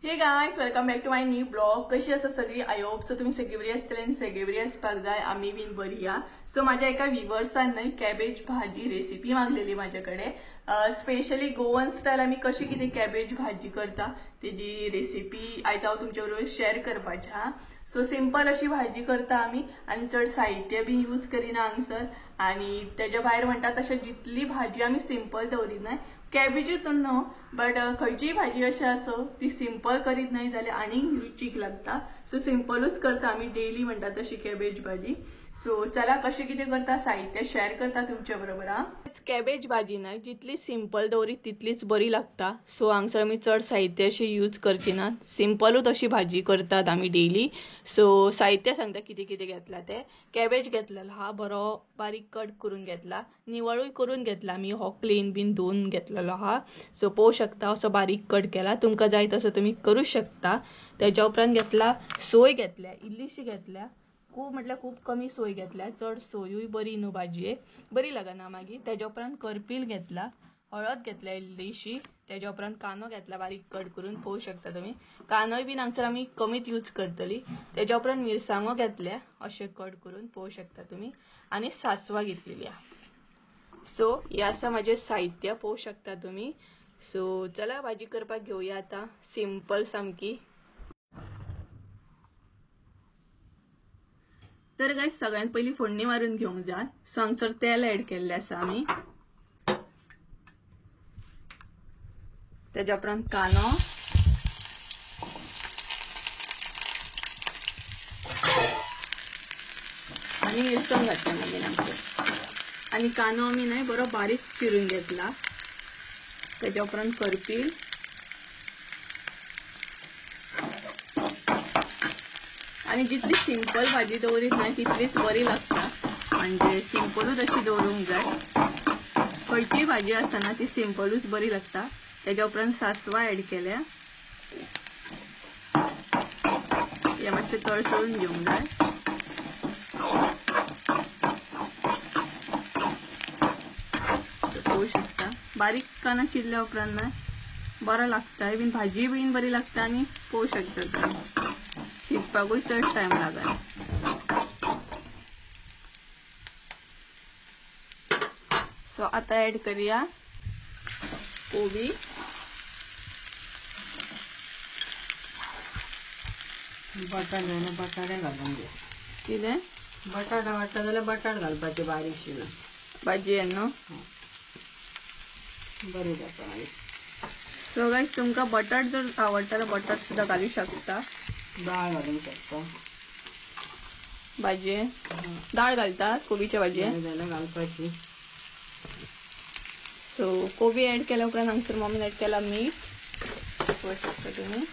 Hey guys, welcome back to my new blog. कशी आसा सगळी? I hope so तुम्ही सगळी बरी आसतले आनी सगळी बरी आसपाक जाय. आमी बीन बरी आहा. सो माझ्या एका व्हिवर्सान न्हय कॅबेज भाजी रेसिपी मागलेली माझ्या कडेन. स्पेशली गोवन स्टायल आमी कशी कितें कॅबेज भाजी करता तेजी रेसिपी आयज हांव तुमचे बरोबर शेअर करपाची आहा. सो सिंपल अशी भाजी करता आमी आनी चड साहित्य बी यूज करिना हांगसर. आनी तेज्या भायर म्हणटा तशें जितली भाजी आमी सिंपल दवरिनाय, कॅबेजूच न्हू बट खंयचीय भाजी अशी आसो ती सिंपल करीत न्हय जाल्यार आनीक रुचीक लागता. सो सिंपलूच करता आमी डेली म्हणटा तशी कॅबेज भाजी. सो चला कशें कितें करता साहित्य शेअर करता तुमचे बरोबर. हा, कॅबेज भाजी न्हय जितली सिंपल दवरीत तितलीच बरी लागता. सो हांगसर आमी चड साहित्य अशें यूज करची ना, सिंपलूच अशी भाजी करतात आमी डेली. सो साहित्य सांगता कितें कितें घेतला तें. कॅबेज घेतलेलो हा, बरो बारीक कट करून घेतला, निवळूय करून घेतला आमी, हो क्लीन बीन धुवन घेतलेलो हा. सो पळोवंक शकता असो बारीक कट केला, तुमकां जाय तसो तुमी करूं शकता. तेज्या उपरांत घेतला सोय घेतल्या, इल्लीशी घेतल्या, खूब म्हटल्यार खूब कमी सोय घेतल्या, चड सोयूय बरी न्हू भाजयेक, बरी लागना मागीर. तेज्या उपरांत करपील घेतला, हळद घेतल्या इल्लीशी, तेज्या उपरांत कांदो घेतला बारीक कट करून, पळोवंक शकता तुमी. कांदोय बीन हांगसर आमी कमीच यूज करतली. तेज्या उपरांत मिरसांगो घेतल्या अशें कट करून, पळोवंक शकता तुमी, आनी सासवां घेतलेली आहा. सो हें आसा म्हाजें साहित्य, पळोवंक शकता तुमी. सो चला भाजी करपाक घेवया आतां, सिंपल सामकी. तर गायस सगळ्यात पयलीं फोडणी मारून घेवंक जाय. सो हांगसर तेल ऍड केल्लें आसा आमी, तेज्या उपरांत कांदो, आनी मिरसांग घातल्या मागीर हांगसर. आनी कांदो आमी न्हय बरो बारीक चिरून घेतला. तेज्या उपरांत करपील, आनी जितली सिंपल भाजी दवरीत न्हय तितलीच बरी लागता. म्हणजे सिंपलूच अशी दवरूंक जाय, खंयचीय भाजी आसतना ती सिंपलूच बरी लागता. तेज्या उपरांत सासवां ऍड केल्या, हें मातशें तळसळून घेवंक जाय. पळोवंक शकता बारीक कांदो चिरल्या उपरांत न्हय बरो लागता, बीन भाजी बीन बरी लागता. आनी पळोवंक शकता तुमी शिजपाकूय चड टायम लागना. सो आतां ऍड करूया कोबी, बटाट जाल्यार बटाटे घालून घे. कितें बटाट आवडटा जाल्यार बटाट घालपाचे बारीक शिजून भाजयेन न्हू, बरें जाता मागीर. सो गायस तुमकां बटाट जर आवडटा जाल्यार बटाट सुद्दां घालूं शकता, दाळ घालूंक शकता भाजयेन. दाळ घालतात कोबीच्या भाजयेन जाल्यार घालपाची. सो कोबी ऍड केल्या उपरांत हांगसर मम्मीन ऍड केला मीठ, पळोवंक शकता तुमी.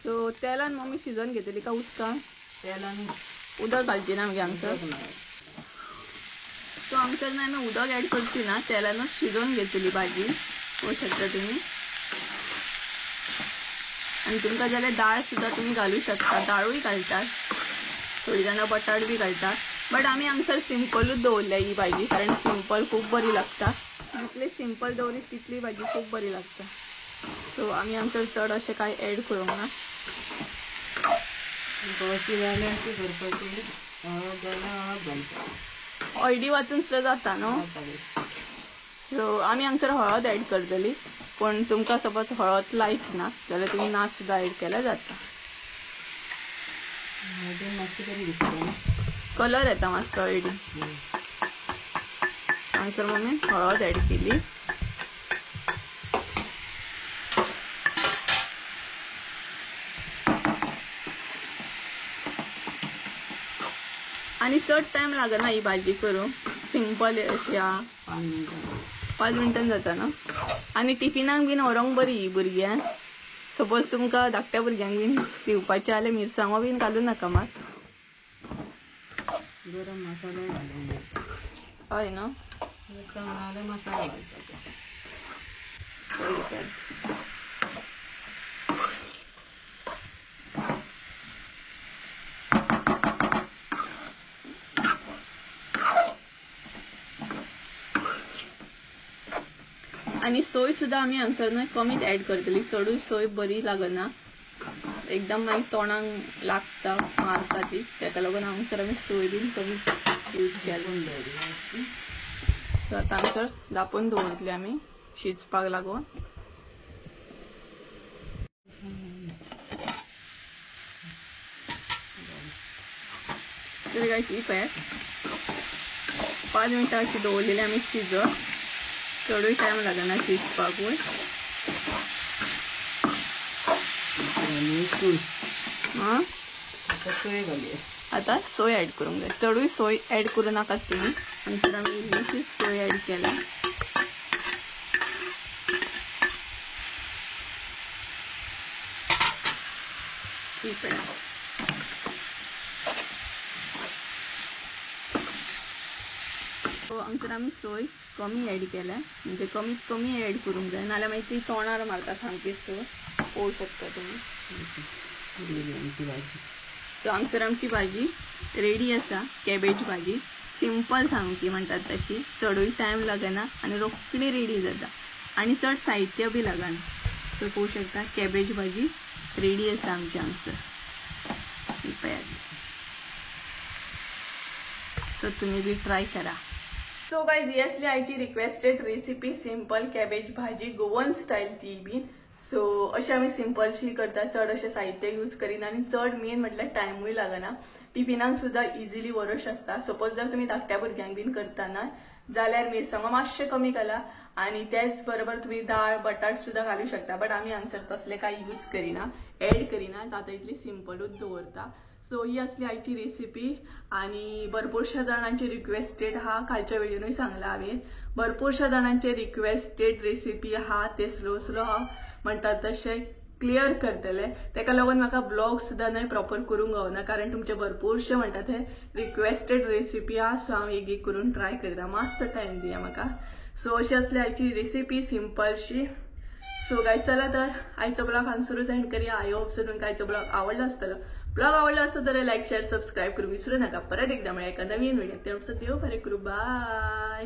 सो तेलान मम्मी शिजोवन घेतली का उदकान? तेलान उदक घालची ना मागीर हांगसर. सो हांगसर न्हय आमी उदक ऍड करची ना, तेलानूच शिजोवन घेतली भाजी, पळोवंक शकता तुमी. आनी तुमकां जाल्यार दाळ सुद्दां तुमी घालूं शकता, दाळूय घालतात, थोडीं जाणां बटाट बी घालतात, बट आमी हांगसर सिंपलूच दवरल्या ही भाजी, कारण सिंपल खूब बरी लागता. जितली सिंपल दवरीत तितली भाजी खूब बरी लागता. सो आमी हांगसर चड अशें कांय ऍड करूंक ना. कशी जाल्यार ती करपाची, हळद जाल्यार हळद घालपाची, हळदी वाचून सुद्दां जाता न्हू. सो आमी हांगसर हळद ऍड करतली, पूण तुमकां सपोज हळद लायक ना जाल्यार तुमी ना सुद्दां ऍड केल्यार जाता. कलर येता मातसो हळदी. हांगसर मम्मी हळद ऍड केली. आनी चड टायम लागना ही भाजी करूंक, सिंपल अशी आहा, 5 मिनटान जाता न्हू. आनी टिफिनाक बीन व्हरूंक बरी ही भुरग्यांक. सपोज तुमकां धाकट्या भुरग्यांक बीन दिवपाचें जाल्यार मिरसांगो बीन घालूं नाका मात, गरम मसालो घालूंक जाय. हय न्हू, मिरसांग नाल्यार मसालो घालपाचो. आनी सोय सुद्दां आमी हांगसर न्हय कमीच ऍड करतली, चडूय सोय बरी लागना, एकदम मागीर तोंडाक लागता मारता ती, तेका लागून हांगसर आमी सोय बीन कमी यूज केली. सो आतां हांगसर दापून दवरतली आमी शिजपाक लागून. तर गायस ही पळयात 5 मिनटां अशी दवरलेली आमी शिजत, चडूय टायम लागना शिजपाकूय. आतां सोय ऍड करूंक जाय, चडूय सोय ऍड करूं नाकात तुमी. हांगसर आमी इल्लीशी सोय ऍड केल्या. ही पळयात सो हांगसर आमी सोय कमी ऍड केल्या, म्हणजे कमीत कमी ऍड करूंक जाय, नाल्यार मागीर ती तोंडार मारता सामकी सोय, पळोवंक शकता तुमी. सो हांगसर आमची भाजी रेडी आसा, कॅबेज भाजी सिंपल सामकी म्हणटात तशी, चडूय टायम लागना आनी रोखडी रेडी जाता आनी चड साहित्य बी लागना. सो पळोवंक शकता कॅबेज भाजी रेडी आसा आमची हांगसर, ही पळयात. सो तुमी बी ट्राय करा. सो गायज ही आसली आयची रिक्वेस्टेड रेसिपी, सिंपल कॅबेज भाजी गोवन स्टायल ती बीन. सो अशें आमी सिंपलशी करता, चड अशें साहित्य यूज करिना आनी चड मेन म्हटल्यार टायमूय लागना, टिफिनाक सुद्दां इजिली व्हरूंक शकता. सपोज जर तुमी धाकट्या भुरग्यांक बीन करतना जाल्यार मिरसांगो मातशें कमी घाला आनी तेच बरोबर तुमी दाळ बटाट सुद्दां घालूं शकता, बट आमी हांगसर तसलें कांय यूज करिना, एड करिना, जाता इतली सिंपलूच दवरता. सो ही आसली आयची रेसिपी आनी भरपूरशा जाणांची रिक्वेस्टेड आहा, कालच्या व्हिडियोनूय सांगलां हांवें, भरपूरशा जाणांचे रिक्वेस्टेड रेसिपी आहा, ते स्लो स्लो हांव म्हणटात तशें क्लियर करतले. तेका लागून म्हाका ब्लॉग सुद्दां न्हय प्रॉपर करूंक गावना, कारण तुमचे भरपूरशे म्हणटा ते रिक्वेस्टेड रेसिपी आहा. सो हांव एक एक करून ट्राय करता, मातसो टायम दिया म्हाका. सो अशी आसली आयची रेसिपी सिंपलशी. सो गायज चला तर आयचो ब्लॉग हांगसरूच एंड करया. I hope so तुमकां आयचो ब्लॉग आवडलो आसतलो. ब्लॉग आवडलो आसत तर लायक शेअर सबस्क्रायब करूंक विसरू नाका. परत एकदा मेळया एका नवीन व्हिडियो, तेन्ना देव बरें करूं, बाय.